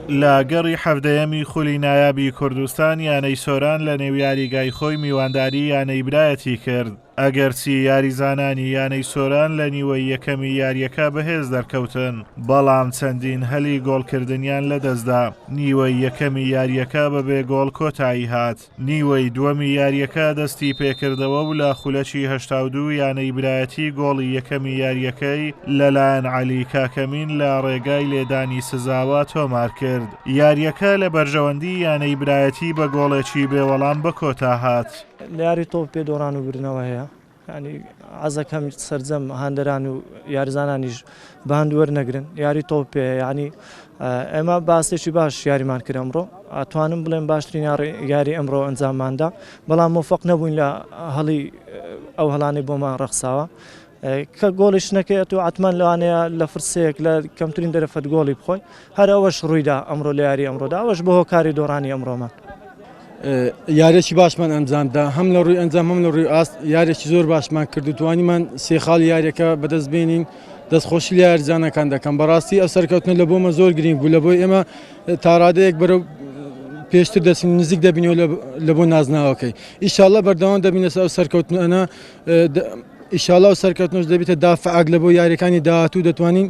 لە گەڕی حەڤدەیەمی خولی نایابی کوردستان یانەی سۆران لە نێو یاریگای خۆی میوانداری یانەی برایەتی کرد. ئەگەرچی یاریزانانی یانەی سۆران لە نیوەی یەکەمی یارییەکە بەهێز دەرکەوتن، بەڵام چەندین هەلی گۆڵکردنیان لەدەستدا، نیوەی یەکەمی یارییەکە بەبێ گۆڵ کۆتایی هات. نیوەی دووەمی یارییەکە دەستی پێکردەوە و لە خولەکی 82 یانەی برایەتی گۆڵی یەکەمی یارییەکەی لەلایەن عەلی کاکەمین لە ڕێگای لێدانی سزاوە تۆمارکرد. یارییەکە لە بەرژەوەندی یانەی برایەتی بە گۆڵێکی بێوەڵام بەکۆتا هات. لە یاری تۆپ پێ دۆڕان و بردنەوە هەیە یانی عەزەکەم سەرجەم هاندەران و یاریزانانیش بە هەند وەرنەگرن یاری تۆپ پێ یانی ئێمە باستێکی باش یاریمان کرد ئەمڕۆ ئەتوانم بڵێم باشترین یاری ئەمڕۆ ئەنجامماندا بەڵام مۆفق نەبووین لە هەڵی ئەو هەڵانەی بۆمان ڕەخساوە کە گۆڵیش نەکەی ئەتوو عەتمان لەوانەیە لە فرسەیەک لە کەمترین دەرەفەت گۆڵی بخۆی هەر ئەوەش ڕوویدا ئەمڕۆ لە یاری ئەمڕۆدا ئەوەش بۆ هۆکاری دۆڕانی ئەمڕۆمان. یاریەکی باشمان ئەنجامدا هەم لە ڕووی ئەنجام هەم لە ڕووی ئاست یاریەکی زۆر باشمان کرد و توانیمان سێ خاڵی یاریەکە بەدەست بێنین دەستخۆشی لە یاریزانەکان دەکەم بەڕاستی ئەو سەرکەوتنە لە بۆمە زۆر گرنگ بوو لە بۆی ئێمە تاڕادەیەک بەرەو پێشتر دەچین نزیک دەبینەوە لە بۆ نازناوەکەی ئیشاڵە بەردەوام دەبین لەسەر ئەو سەرکەوتنانە ئیشاڵا و سەرکەوتنەش دەبیتە دافعاک لە بۆ یاریەکانی داهاتوو دەتوانین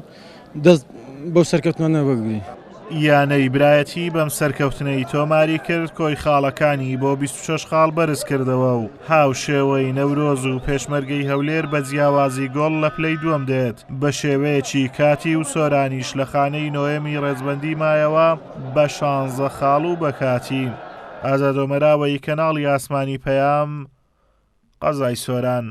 دەست بەو سەرکەوتنانە بگرین. یانەی برایەتی بەم سەرکەوتنەی تۆماری کرد کۆی خاڵەکانی بۆ 26 خاڵ بەرز کردەوە و هاوشێوەی نەورۆز و پێشمەرگەی هەولێر بە جیاوازی گۆڵ لە پلەی دووەم دێت بە شێوەیەکی کاتی و سۆرانیش لە خانەی نۆیەمی ڕێزبەندی مایەوە بە شانزە خاڵ و بە کاتی. ئازاد ئۆمەراوەیی کەناڵی ئاسمانی پەیام، قەزای سۆران.